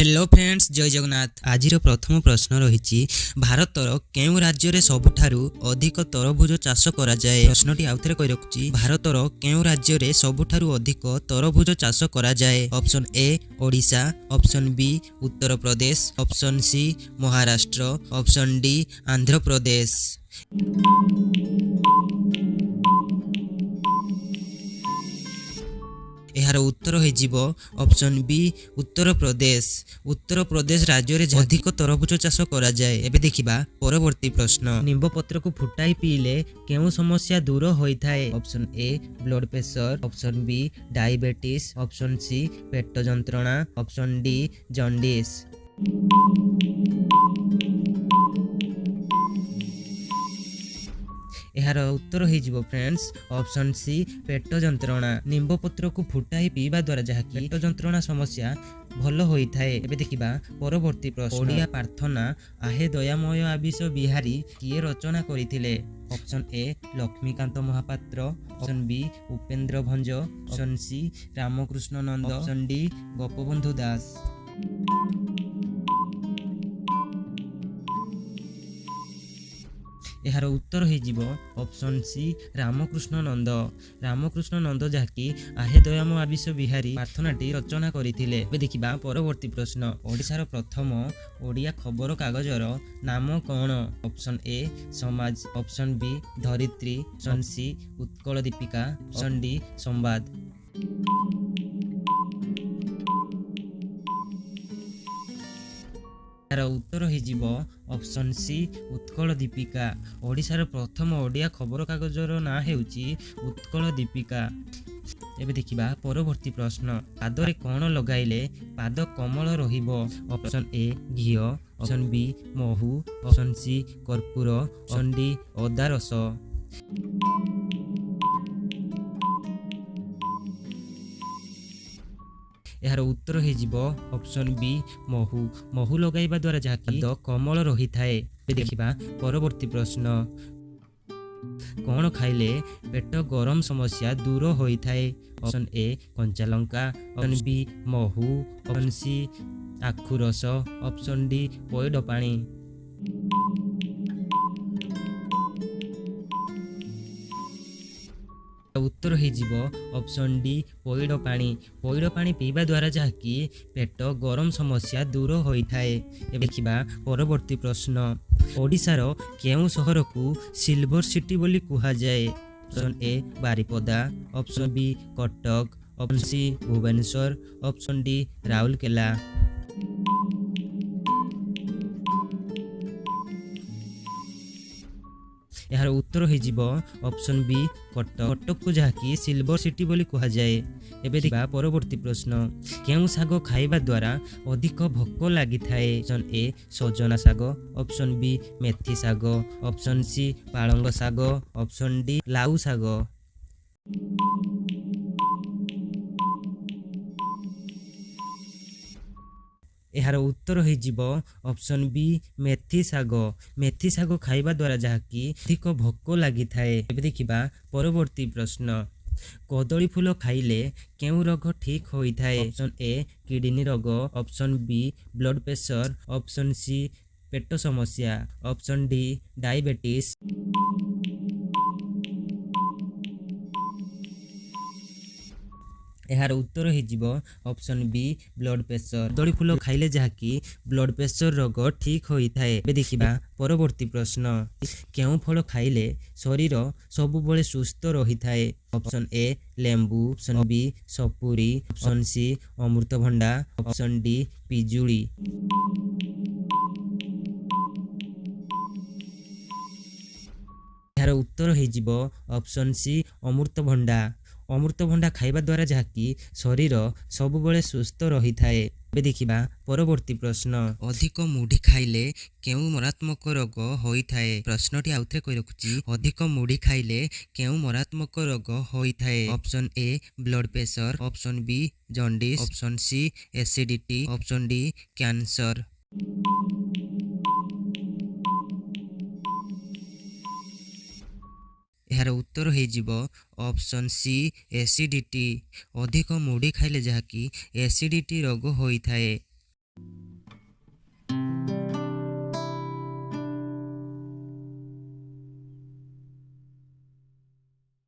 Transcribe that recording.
Hello friends, ଜୟ ଜଗନ୍ନାଥ। ଆଜିର ପ୍ରଥମ ପ୍ରଶ୍ନ ରହିଛି, ଭାରତର କେଉଁ ରାଜ୍ୟରେ ସବୁଠାରୁ ଅଧିକ ତରଭୁଜ ଚାଷ କରାଯାଏ? ପ୍ରଶ୍ନଟି ଆଉଥରେ କହି ରଖୁଛି, ଭାରତର କେଉଁ ରାଜ୍ୟରେ ସବୁଠାରୁ ଅଧିକ ତରଭୁଜ ଚାଷ କରାଯାଏ? Option A Odisha, option B Uttar Pradesh, option C Maharashtra, option D Andhra Pradesh. ଏହାର ଉତ୍ତର ହୋଇଯିବ ଅପସନ୍ ବି ଉତ୍ତରପ୍ରଦେଶ। ଉତ୍ତରପ୍ରଦେଶ ରାଜ୍ୟରେ ଅଧିକ ତରଭୁଜ ଚାଷ କରାଯାଏ। ଏବେ ଦେଖିବା ପରବର୍ତ୍ତୀ ପ୍ରଶ୍ନ। ନିମ୍ବ ପତ୍ରକୁ ଫୁଟାଇ ପିଇଲେ କେଉଁ ସମସ୍ୟା ଦୂର ହୋଇଥାଏ? Option A blood pressure, option B diabetes, option C ପେଟ ଯନ୍ତ୍ରଣା, ଅପସନ୍ ଡି ଜଣ୍ଡିସ୍। ଏହାର ଉତ୍ତର ହେଇଯିବ ଫ୍ରେଣ୍ଡସ୍, ଅପସନ୍ ସି ପେଟ ଯନ୍ତ୍ରଣା। ନିମ୍ବ ପତ୍ରକୁ ଫୁଟାଇ ପିଇବା ଦ୍ୱାରା ଯାହାକି ପେଟ ଯନ୍ତ୍ରଣା ସମସ୍ୟା ଭଲ ହୋଇଥାଏ। ଏବେ ଦେଖିବା ପରବର୍ତ୍ତୀ ପ୍ରଶ୍ନ। ଓଡ଼ିଆ ପ୍ରାର୍ଥନା "ଆହେ ଦୟାମୟ ଆବିଷ ବିହାରୀ" କିଏ ରଚନା କରିଥିଲେ? Option A Laxmikanta Mahapatra, option B Upendra Bhanja, option C Ramakrishna Nanda, option D Gopabandhu Das. ଏହାର ଉତ୍ତର ହେଇଯିବ ଅପସନ୍ ସି ରାମକୃଷ୍ଣ ନନ୍ଦ। ରାମକୃଷ୍ଣ ନନ୍ଦ ଯାହାକି "ଆହେ ଦୟାମୟ ଆବିଷ ବିହାରୀ" ପ୍ରାର୍ଥନାଟି ରଚନା କରିଥିଲେ। ଏବେ ଦେଖିବା ପରବର୍ତ୍ତୀ ପ୍ରଶ୍ନ। ଓଡ଼ିଶାର ପ୍ରଥମ ଓଡ଼ିଆ ଖବର କାଗଜର ନାମ କ'ଣ? Option A Samaja, option B Dharitri, option C Utkal Dipika, option D Sambad. ଏହାର ଉତ୍ତର ହେଇଯିବ ଅପସନ୍ ସି ଉତ୍କଳ ଦୀପିକା। ଓଡ଼ିଶାର ପ୍ରଥମ ଓଡ଼ିଆ ଖବରକାଗଜର ନାଁ ହେଉଛି ଉତ୍କଳ ଦୀପିକା। ଏବେ ଦେଖିବା ପରବର୍ତ୍ତୀ ପ୍ରଶ୍ନ। ପାଦରେ କ'ଣ ଲଗାଇଲେ ପାଦ କୋମଳ ରହିବ? Option A Ghia, option B ମହୁ, ଅପସନ୍ ସି କର୍ପୂର, ଅପସନ୍ ଡି ଅଦା ରସ। ଏହାର ଉତ୍ତର ହେଇଯିବ ଅପସନ୍ ବି ମହୁ। ମହୁ ଲଗାଇବା ଦ୍ୱାରା ଯାହାକି ପାଦ କୋମଳ ରହିଥାଏ। ଏବେ ଦେଖିବା ପରବର୍ତ୍ତୀ ପ୍ରଶ୍ନ। କ'ଣ ଖାଇଲେ ପେଟ ଗରମ ସମସ୍ୟା ଦୂର ହୋଇଥାଏ? ଅପସନ୍ ଏ କଞ୍ଚା ଲଙ୍କା, ଅପସନ୍ ବି ମହୁ, ଅପସନ୍ ସି ଆଖୁ ରସ, ଅପସନ୍ ଡି ପଇଡ଼ ପାଣି। ଉତ୍ତର ହେଇଯିବ ଅପସନ୍ ଡି ପଇଡ଼ ପାଣି। ପଇଡ଼ ପାଣି ପିଇବା ଦ୍ୱାରା ଯାହାକି ପେଟ ଗରମ ସମସ୍ୟା ଦୂର ହୋଇଥାଏ। ଏବେ ଦେଖିବା ପରବର୍ତ୍ତୀ ପ୍ରଶ୍ନ। ଓଡ଼ିଶାର କେଉଁ ସହରକୁ ସିଲଭର ସିଟି ବୋଲି କୁହାଯାଏ? Option A Baripada, option B Cuttack, option C Bhubaneswar, option D Rourkela. ଏହାର ଉତ୍ତର ହେଇଯିବ ଅପସନ୍ ବି କଟକ। କଟକକୁ ଯାହାକି ସିଲଭର ସିଟି ବୋଲି କୁହାଯାଏ। ଏବେ ଦେଖିବା ପରବର୍ତ୍ତୀ ପ୍ରଶ୍ନ। କେଉଁ ଶାଗ ଖାଇବା ଦ୍ୱାରା ଅଧିକ ଭୋକ ଲାଗିଥାଏ? ଅପସନ୍ ଏ ସଜନା ଶାଗ, ଅପସନ୍ ବି ମେଥି ଶାଗ, ଅପସନ୍ ସି ପାଳଙ୍ଗ ଶାଗ, ଅପସନ୍ ଡି ଲାଉ ଶାଗ। ଏହାର ଉତ୍ତର ହେଇଯିବ ଅପସନ୍ ବି ମେଥି ଶାଗ। ମେଥି ଶାଗ ଖାଇବା ଦ୍ୱାରା ଯାହାକି ଅଧିକ ଭୋକ ଲାଗିଥାଏ। ଏବେ ଦେଖିବା ପରବର୍ତ୍ତୀ ପ୍ରଶ୍ନ। କଦଳୀ ଫୁଲ ଖାଇଲେ କେଉଁ ରୋଗ ଠିକ୍ ହୋଇଥାଏ? ଅପସନ୍ ଏ କିଡନୀ ରୋଗ, option B blood pressure, option C ପେଟ ସମସ୍ୟା, ଅପସନ୍ ଡି ଡାଇବେଟିସ୍। ଏହାର ଉତ୍ତର ହେଇଯିବ ଅପସନ୍ ବି ବ୍ଲଡ୍ ପ୍ରେସର। କଦଳୀ ଫୁଲ ଖାଇଲେ ଯାହାକି ବ୍ଲଡ୍ ପ୍ରେସର ରୋଗ ଠିକ୍ ହୋଇଥାଏ। ଏବେ ଦେଖିବା ପରବର୍ତ୍ତୀ ପ୍ରଶ୍ନ। କେଉଁ ଫଳ ଖାଇଲେ ଶରୀର ସବୁବେଳେ ସୁସ୍ଥ ରହିଥାଏ? ଅପସନ୍ ଏ ଲେମ୍ବୁ, ଅପସନ୍ ବି ସପୁରୀ, ଅପସନ୍ ସି ଅମୃତଭଣ୍ଡା, ଅପସନ୍ ଡି ପିଜୁଳି। ଏହାର ଉତ୍ତର ହେଇଯିବ ଅପସନ୍ ସି ଅମୃତଭଣ୍ଡା। ଅମୃତଭଣ୍ଡା ଖାଇବା ଦ୍ୱାରା ଯାହାକି ଶରୀର ସବୁବେଳେ ସୁସ୍ଥ ରହିଥାଏ। ଏବେ ଦେଖିବା ପରବର୍ତ୍ତୀ ପ୍ରଶ୍ନ। ଅଧିକ ମୁଢ଼ି ଖାଇଲେ କେଉଁ ମାରାତ୍ମକ ରୋଗ ହୋଇଥାଏ? ପ୍ରଶ୍ନଟି ଆଉଥରେ କହି ରଖୁଛି, ଅଧିକ ମୁଢ଼ି ଖାଇଲେ କେଉଁ ମାରାତ୍ମକ ରୋଗ ହୋଇଥାଏ? Option A blood pressure, option B jaundice, option C acidity, option D cancer. ଏହାର ଉତ୍ତର ହେଇଯିବ ଅପସନ୍ ସି ଏସିଡିଟି। ଅଧିକ ମୁଢ଼ି ଖାଇଲେ ଯାହାକି ଏସିଡିଟି ରୋଗ ହୋଇଥାଏ।